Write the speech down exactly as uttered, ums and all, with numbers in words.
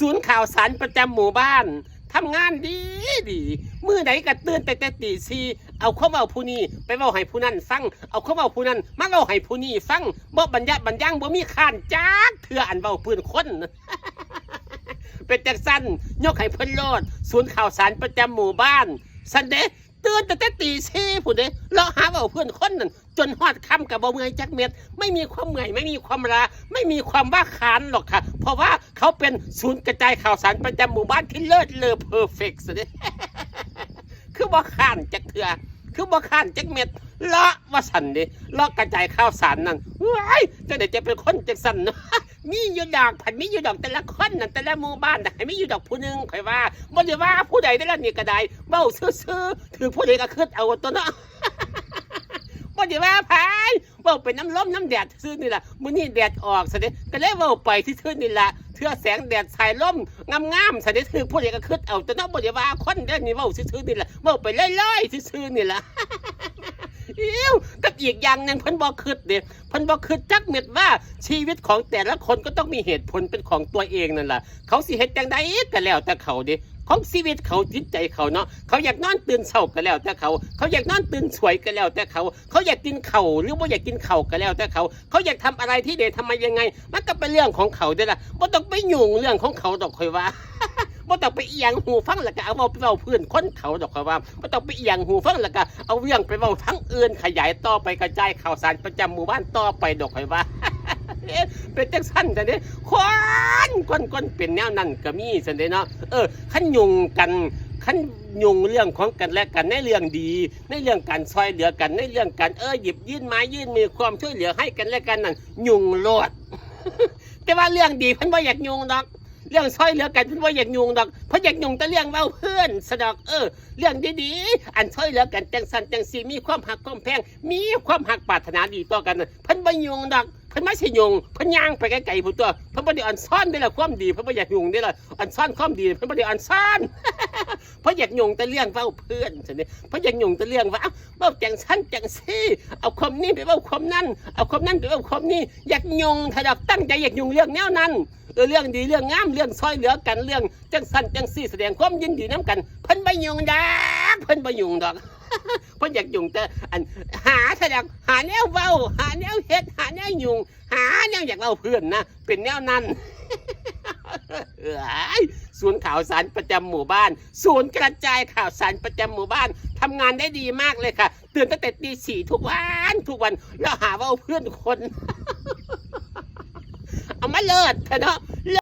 ศูนย์ข่าวสารประจำหมู่บ้าน ทำงานดีดี มื้อใดก็ตื่นแต่แต่ตีสี่ เอาความเว้าผู้นี้ไปเว้าให้ผู้นั้นฟัง เอาความเว้าผู้นั้นมาเว้าให้ผู้นี้ฟัง บ่บรรยะบรรยัง บ่มีค้านจักเทื่อ อันเว้าพื้นคน เป็นจังซั่น ยกให้เพิ่นโลด ศูนย์ข่าวสารประจำหมู่บ้าน ซั่นเด้ ตื่นตั้งแต่ตีสี่พุ้นเด้ เลาะหาเว้าพื้นคนนั่น จนฮอดค่ำก็บ่เมื่อยจักเม็ด ไม่มีความเมื่อย ไม่มีความล้า ไม่มีความว่าค้านหรอกค่ะ เพราะว่าเขาเป็นศูนย์กระจายข่าวสารประจำหมู่บ้านที่เลิศเลอเพอร์เฟกต์ซะเด้ คือบ่ค้านจักเทื่อ คือบ่ค้านจักเม็ด เลาะว่าซั่นเด้ เลาะกระจายข่าวสารนั่น ว้าย จั่งใดจะเป็นคนจั่งซั่นเนาะ มีอยู่ดอก ผัดมีอยู่ดอก แต่ละคนนั่น แต่ละหมู่บ้านน่ะ มีอยู่ดอกผู้หนึ่ง ข่อยว่า บ่ได้ว่าผู้ใดเด้อล่ะ นี่ก็ได้ เว้าซื่อๆ ถืกผู้ใดก็คิดเอาตั๊วเนาะ บ่ได้ว่าไผ เว้าไปนำลมนำแดดซื่อๆ นี่ล่ะ มื้อนี้แดดออกซะเด้ ก็เลยเว้าไปซื่อๆ นี่ล่ะ เทื่อแสงแดดสายลมงามๆ ซะเด้ ถืกผู้ใดก็คิดเอาตั๊วเนาะ บ่ได้ว่าคนเด้อ นี่เว้าซื่อๆ นี่ล่ะ เว้าไปลอยๆ ซื่อๆ นี่ล่ะ อิ้ว กับอีกอย่างหนึ่งเพิ่นบ่คิดเด้ เพิ่นบ่คิดจักเม็ดว่าชีวิตของแต่ละคนก็ต้องมีเหตุผลเป็นของตัวเองนั่นล่ะ เขาสิเฮ็ดจั่งใดก็แล้วแต่เขาเด้ ของชีวิตเขาจิตใจเขาเนาะ เขาอยากนอนตื่นเช้าก็แล้วแต่เขา เขาอยากนอนตื่นสวยก็แล้วแต่เขา เขาอยากกินข้าวหรือบ่อยากกินข้าวก็แล้วแต่เขา เขาอยากทำอะไรที่ไหนทำไมยังไง มันก็เป็นเรื่องของเขาเด้อล่ะ บ่ต้องไปยุ่งเรื่องของเขาดอก ข่อยว่า บ่ต้องไปเอียงหูฟังแล้วก็เอาเว้าไปเว้าพื้นคนเขาดอก ข่อยว่า บ่ต้องไปเอียงหูฟังแล้วก็เอาเรื่องไปเว้าทางอื่น ขยายต่อไป กระจายข่าวสารประจำหมู่บ้านต่อไปดอก ข่อยว่า เป็นจั่งซั่นซะเด้ คน คน คนเป็นแนวนั้นก็มีซั่นเด้เนาะ เออ คันยุ่งกัน คันยุ่งเรื่องของกันและกันในเรื่องดี ในเรื่องการซ่อยเหลือกัน ในเรื่องการ เออ หยิบยื่นไม้ยื่นมือความช่วยเหลือให้กันและกันนั่น ยุ่งโลด แต่ว่าเรื่องดีเพิ่นบ่อยากยุ่งดอก เรื่องซ่อยเหลือกันเพิ่นบ่อยากยุ่งดอก เพิ่นอยากยุ่งแต่เรื่องเว้าพื้นซะดอก เออ เรื่องดีๆ อันซ่อยเหลือกันจั่งซั่นจั่งซี่ มีความฮักความแพง มีความฮักปรารถนาดีต่อกันน่ะ เพิ่นบ่ยุ่งดอก เพิ่นมาสิยุ่ง เพิ่นย่างไปไกลๆ พุ้นตั๊ว เพิ่นบ่ได้ออนซอนเด้อล่ะ ความดี เพิ่นบ่อยากยุ่งเด้อล่ะ ออนซอนความดี เพิ่นบ่ได้ออนซอน เพิ่นอยากยุ่งแต่เรื่องเว้าพื้นซั่นเด้ เพิ่นอยากยุ่งแต่เรื่องว่า เอ้า เว้าจั่งซั่นจั่งซี่ เอาความนี้ไปเว้าความนั้น เอาความนั้นไปเว้าความนี้ อยากยุ่งเท่าดอก ตั้งใจอยากยุ่งเรื่องแนวนั้น เออ เรื่องดีเรื่องงาม เรื่องซ่อยเหลือกัน เรื่องจั่งซั่นจั่งซี่ แสดงความยินดีนำกัน เพิ่นบ่ยุ่งดอก เพิ่นบ่ยุ่งดอก เพิ่นอยากยุ่งแต่อัน หาเท่าดอก หาแนวเว้า หาแนวเฮ็ด หาแนวยุ่ง หาแนวอยากเว้าพื้นนะ เป็นแนวนั้น เอ้ย ศูนย์ข่าวสารประจำหมู่บ้าน ศูนย์กระจายข่าวสารประจำหมู่บ้าน ทำงานได้ดีมากเลยค่ะ ตื่นตั้งแต่ตีสี่ทุกวัน ทุกวัน แล้วหาเว้าพื้นคน เอามาเลิศเถอะเนาะ